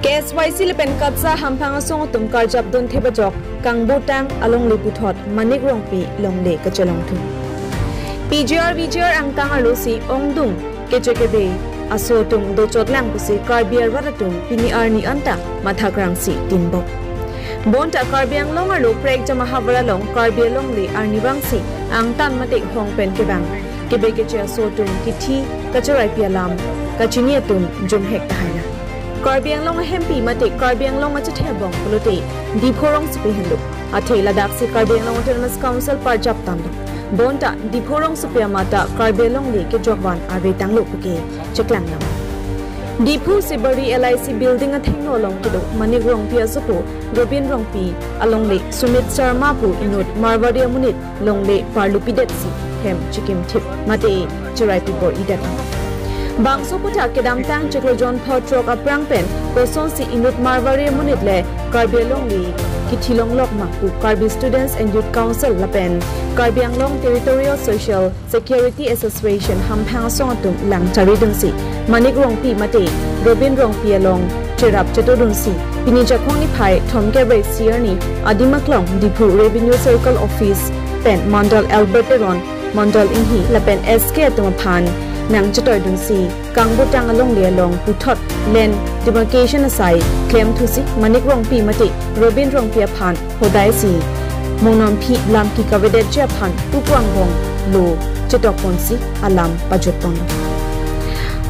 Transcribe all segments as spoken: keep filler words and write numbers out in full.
K S Y C lapen KATSA hamphang asong atum karjap dunthip ajok Kangbotang alongle puthot Manik Rongpi longle kachelongthu. P G R V G R angtang arlosi ongdung kechekebe aso atum dochotlang pusi Karbi arat atum pini arni anta mathakrangsi tinbok. Bonta Karbi Anglong arlo Prekjam ahavar along Karbi alongle arnivangsi angtan mate hong pen kevang kebe keche aso atum kithi kachoraipi alam kachini atum jumhek tahai lang. Karbi Anglong ahempi mate Karbi Anglong achethe abang pulote Diphu rongsopi henlo. Athe ladaksi Karbi Anglong Autonomous Council parjap tando. Bonta Diphu rongsopi amata Karbi alongle kejokvan ave tanglo puke cheklang lang. Diphu Sibari L I C building athengno along kedo Manik Rongpi asopo Robin Rongpi alongle Sumit Sharma pu inut Marwari amonit longle parlupidetsi hem chikimthip mate cherai pibor-idet. Bangso aputhak kedamtang chiklo jon pho throk aphrang pen kosonsi inut Marwari amonit le Karbi alongle kithilonglok ma pu Karbi Students and Youth Council lapen Karbi Anglong Territorial Social Security Association hamphang asong atum lang charidunsi Manik Rongpi mate Robin Rongpi along cherap chetodunsi pini Jakhong niphai thomkep ra isi arni adim aklong Diphu Revenue Circle Office pen Mandal Albert Teron, Mandal Inghi lapen S K atum aphan nangchetoidunsi Kangbotang alongle along puthot land demarcation asai klemthusi Manik Rongpi mate Robin Rongpi aphan hodaisi monomphi lam kikavedetji aphan pupu angbong lo chetokponsi alam pajutpon.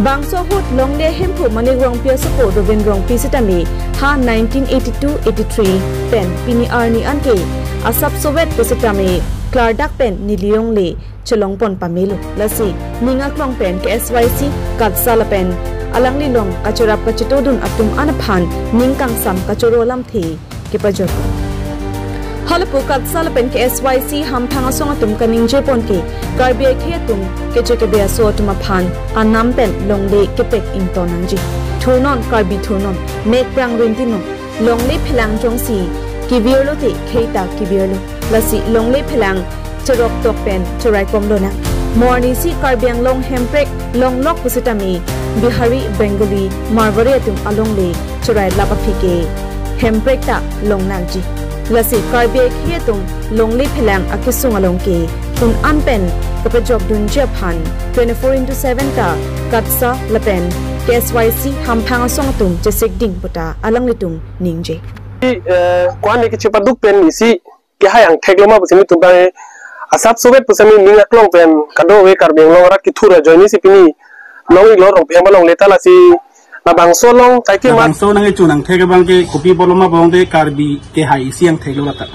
Bangso ahut longle ahemphu Manik Rongpi asopo Robin Rongpi sitame ha nineteen eighty-two eighty-three pen pini arni anke asap sovet pusitame klardak pen neli longle chelongpon pamelo. Lasi ning aklong pen K S Y C, KATSA lapen alanglilong kacherap kachetodun atum an aphan ning kangsam kachoro alamthe kepajok. Halapu KATSA lapen K S Y C hamphang asong atum kaningjepon ke Karbi akhei atum kechekebe aso atum aphan anam pen longle kepek ington nangji. Thurnon Karbi thurnon, mek prang rintinon, longle phelang jongsi kevirlo te khei ta kevirlo. Lasi longle phelang cherok tok pen cheraikom lonang. Mo arnisi Karbi Anglong hemprek longlok pusitame Bihari, Bengali, Marwari atum alongle cherai lap aphi ke hemprek ta longnangji. Lasi Karbi akhei atum longle phelang akesung along ke kun an pen kapajokdunji aphan twenty-four into seven ta KATSA lapen K S Y C hamphang asong atum chesikding puta alanglitum ningje. Eh, kwan ke chepaduk pen isi kehai angthek lo ma pusi nelitum bang asap sovet pusitame ning aklong pen kadokave Karbi Anglong arat kethur ajoine si pini long-iklo Rongpi alongle ta lasi labangso along kaike ma. Labangso nangkecho angthek abang ke kopi apotlo ma pulote Karbi kehai isi angthek lo lata.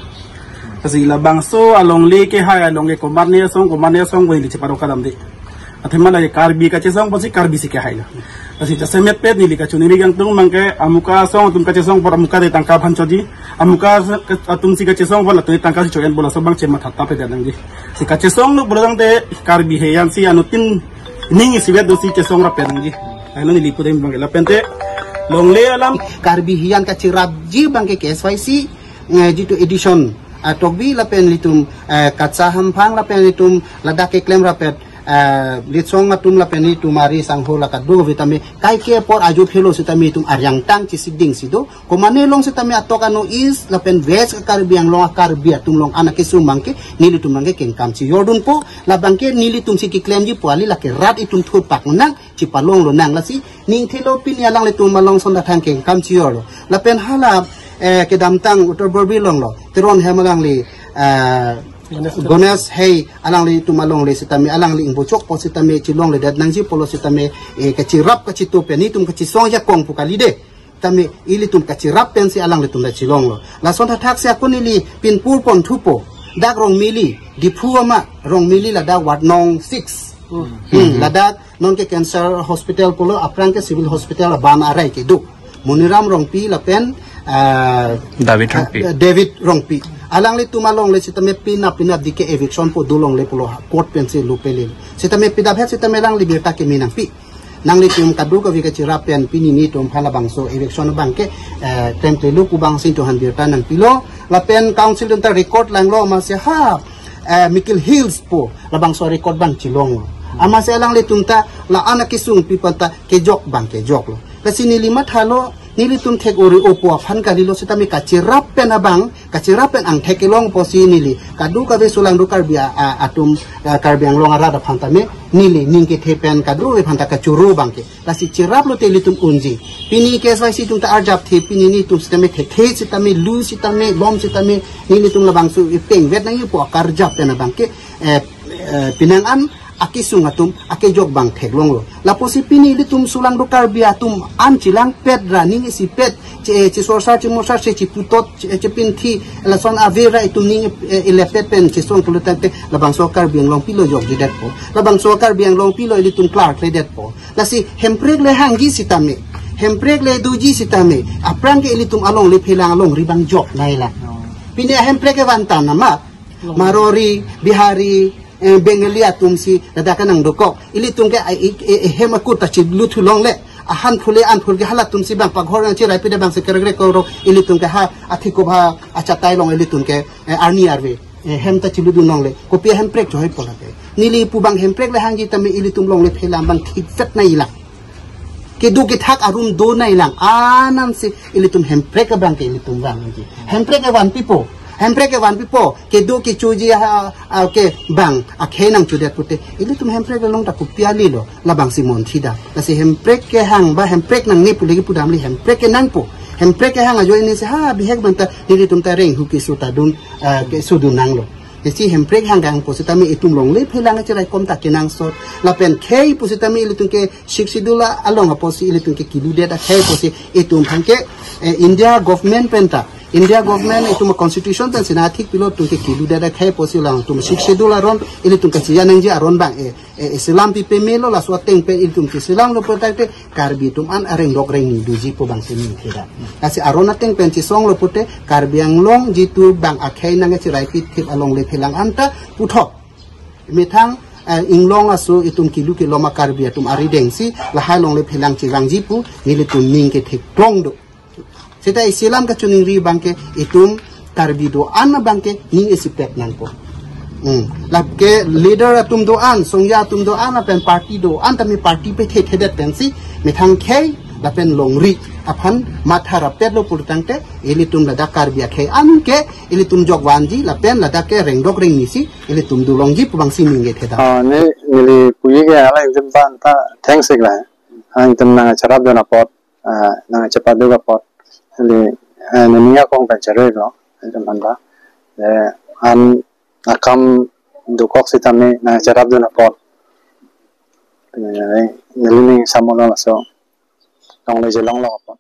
Lasi labangso alongle kehai along ke komatne asong komatne asong ko ili cheparo kadamde. Athema la Karbi kachesong apotsi Karbi si kehai lo. Lasi jasemet pet neli kachoningri kangtung abang ke amuka asong atum kachesong apot amuka te tangka aphan choji. Amuka atum si kachesong apot latum tangka si cho-en pu laso abang chematha ta pedet nangji. Si kachesong lo pulo tangte Karbi heiyan si anuttin ning isivet dosi chesong rap nangji. Lahenlo neli pudam abang ke lapente longle alam. Karbi heiyan kacherapji abang ke K S Y C, eh, jitu edition, ah, Tokbi lapen ilitum, eh, KATSA hamphang lapen ilitum ladak keklem rapet, eh, litsong atum lapen ilitum ari sangho la kadokave tame kaike apor ajo phelo sitame itum ariang tang chesikdingsi do. Komatne along sitame atok ano East lapen West Karbi Anglong a-Karbi atum along an akesung abang ke nelitum abang ke kengkam chejordunpo, labang ke nelitum si keklemji pu kali, lake rat itum thurpak nang chepalong lonang. Lasi ningthelo pini alanglitum along ason thathang kengkam chejorlo. Lapen hala, eh, kedamtang Uttar Borbil along lo Teron hem alangli, eh, Ganesh Hei alanglitum alongle sitame alangli ingbochok apot sitame chelongledet nangji pulo sitame, eh, kacherap kacheto pen itum kachesong jakong pu kali de. Tame ilitum kacherap pensi alanglitum ta chelonglo. Lason thathak si ako neli pinpur ponthupo. Dak Rongmili, Diphu ama Rongmili ladak ward nong six. Hmm, ladak non ke cancer hospital pulo, aphrang ke civil hospital aban arai kedo. Moniram Rongpi lapen, ah, David Rongpi. Ah, David Rongpi. Alanglitum alongle sitame pinap pinap dike eviction po dolongle pulo court pensi lupele. Sitame pidaphet sitame alangli birta keme nangpi. Nanglitum kadokave kacherap pen pini nelitum aphan labangso eviction abang ke, eh, temple lo pu abang si nelitum aphan birta nangpilo. Lapen council atum ta record langlo amatsi ha, eh, Mikir Hills po labangso record abang chelonglo. Amatsi alanglitum ta la-an akesung pi pen ta kejok abang kejoklo. Lasi neli mathalo Nelitum thek ori opo aphan kalilo sitame kacherap pen abang, kacherap pen angthek kelong pusi neli kadokave solangdo Karbi a, a, atum, eh, Karbi Anglong arat aphan tame neli ning kethe pen kadokave aphan ta kachoro abangke. Lasi cherap lote ilitum unji. Pini K S Y C atum ta arjap the, pini nelitum sitame thekthe sitame, lu sitame, lom sitame, nelitum labangso ipengvet nangji pu akarjap pen abangke, eh, eh, penang an akesung atum akejok abang theklonglo. Lapusi pini ilitum solangdo Karbi atum an chelangpet ra ning isipet, che, chesorsa chemorsar che, cheputot che, chepinthi, lason ave ra itum ning, eh, ilepet pen chesong pulo tangte labangso Karbi Anglong pilo jokjedetpo. Labangso Karbi Anglong pilo ilitum klarkledetpo. Lasi Hemprek le hangji sitame, Hemprek le doji sitame, aphrang ke ilitum alongle phelang alongri abang jok nangjilang. Pini Hemprek kevan ta nama, Marwari, Bihari, eh, Bengali atum si ladak nangdokok. Ilitum ke, eh, eh, eh, hem akut ta chilu thulongle. Ahan phule an phul ke halatum si abang paghor nang chirai pide abang si kerek rek koro. Ilitum ke ha athikop ha achatai along ilitum ke, eh, arni arve, eh, hem ta chiludun longle. Kopi Hemprek chohoi pola ke. Neli pu abang Hemprek le hangji tame ilitum longle phelang abang thikvet nangjilang. Kedo kethak arum do nangjilang. Anam si ilitum Hemprek abangke ilitum vangji. Hemprek kevan pipo. Hemprek kevan pipo. Kedo kechoji ha, ha, ke abang akhei nangchodet pute. Ilitum Hemprek along ta kopi alilo. Labang si monthi da. Lasi Hemprek kehang ba Hemprek nangne pule kepudam le Hemprek kenangpo. Hemprek kehang ajoine si ha bihek abang ta nelitum ta renghu keso ta dun, ah, keso dun nanglo. Lasi Hemprek hang kehang pu sitame itum longle phelang acheraikom ta kenangsot. Lapen khei pu sitame ilitum ke Sixth Schedule along apotsi ilitum ke kiludet akhei pusi itum aphan ke, eh, India government pen ta, India government itum constitution pen si na thik pilo itum ke kiludet akhei pusi alangtum Sixth Schedule aron ilitum ke chiya nangji aron abang, eh, eh, selam pi pemelo laso ateng pen ilitum ke selamlo pu tangte Karbi atum an arengdok rengni doji pu abang si ning theda. Lasi aron ateng pen chesonglo pute Karbi Anglong jitu abang akhei nang acherai pithip alongle phelang anta puthot. Methang, eh, inglong aso itum kilu kelom a Karbi atum arideng si lahai alongle phelang chevangji pu nelitum ning ketheklong do. Seta isi alam kachiningri abangke itum Karbi do-an abangke ning isipet nangpo. Hmm. Lake leader atum do-an, songja atum do-an, lapen party do-an, tame party pethe thedet pensi methang khei lapen longri aphan matha rapetlo pu tangte ilitum ladak Karbi akhei anke ilitum jok vanji lapen ladak ke rengdok rengni si ilitum dolongji pu abang si ning ketheda. Ah, ne, neli puji ke hala itum aphan ta thanks ikla. Hang itum nangcherapdun apot, ah, nangchepaduk apot. Neli, eh, neli akong pen cherelo, itum aphan ta. Eh, an akam dokok sitame nangcherapdun apot. Eh, neli ning samolo laso. Longle chelonglo apot.